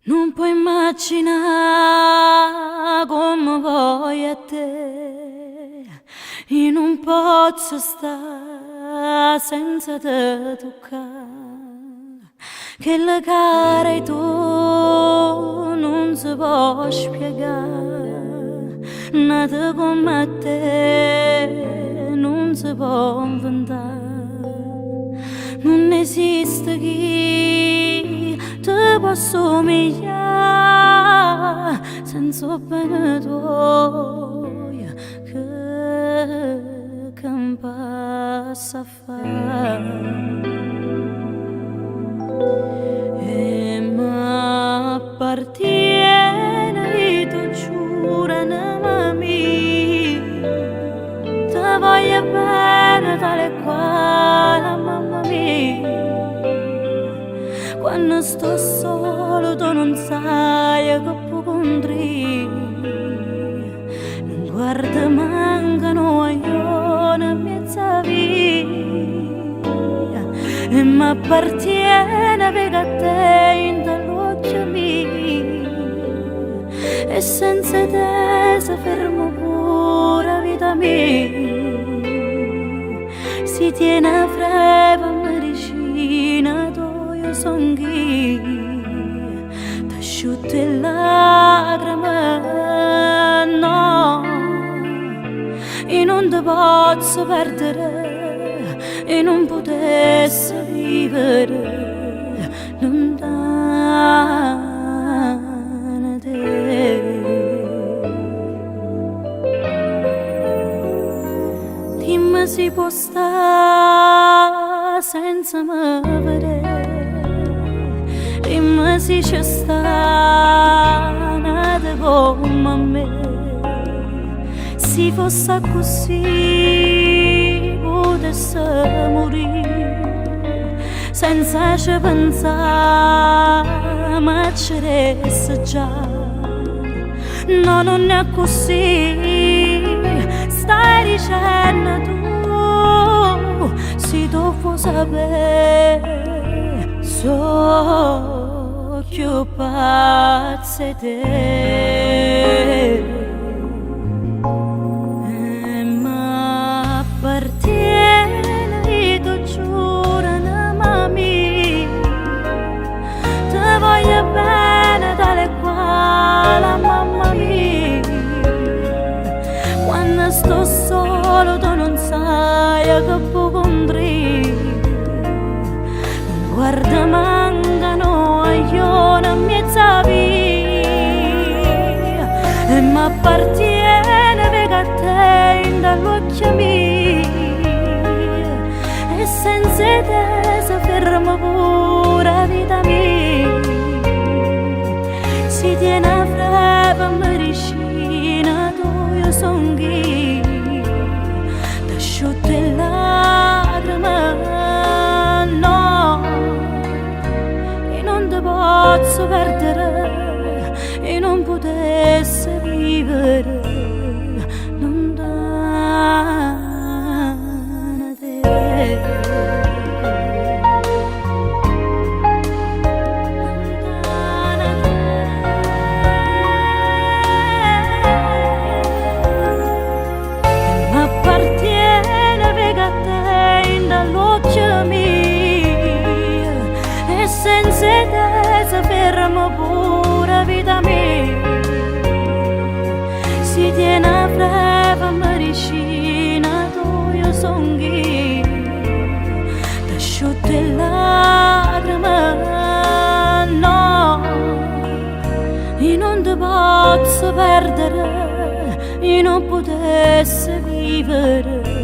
Nun può immaginà comme voglio a te. Io nun pozzo sta senza te tuccà. Chell ca dai tu nun se po' spiegà. N'ato comme a te nun se po' inventà. Nun esiste chi te po' assomiglià senza 'o bene tuoio che campasse a fa'. E m'appartiene, io t' 'o giuro, anema mia. Te voglio bene tale e quale a mamma mia. Quanno sto solo tu nun saje che pucundria. Nun guarde manco nu guaglione 'mmiez' 'a via. E m'appartiene, veco a te 'int' 'a ll'uocchie miei. E senza 'e te se ferma pure 'a vita mia. Si tiene 'a freva 'a medicina toja songh'io. T'asciutto 'e llacreme, no. Io nun te pozzo perdere, io nun putesse vivere luntano 'a te. Dimme si può sta senza me vedè. Dimme si ce sta n'ato comme a me. Si fosse accussì putesse murì senza ce penzà, m'acceresse già. No, nun è accussì, stai dicenno tu, si tu vuò sapè, so' cchiù pazz' 'e te. E m'appartiene, io t' 'o giuro, anema mia. Te voglio bene tale e quale a mamma mia. Quanno sto solo tu nun saje che pucundria. Nun guarde manco nu guaglione 'mmiez' 'a via. E m'appartiene, veco a te 'int' 'a ll'uocchie miei. E senza 'e te se ferma pure 'a vita mia. Si tiene 'a freva 'a medicina toja songh'io. T'asciutto 'e llacreme, no. Io nun te pozzo perdere, io nun putesse vivere luntano 'a te. Luntano 'a te. E m'appartiene, veco a te 'int' 'a ll'uocchie miei. E senza 'e te se ferma pure 'a vita mia. Si tiene 'a freva 'a medicina toja songh'io. T'asciutto 'e llacreme, no. Io nun te pozzo perdere, io nun putesse vivere.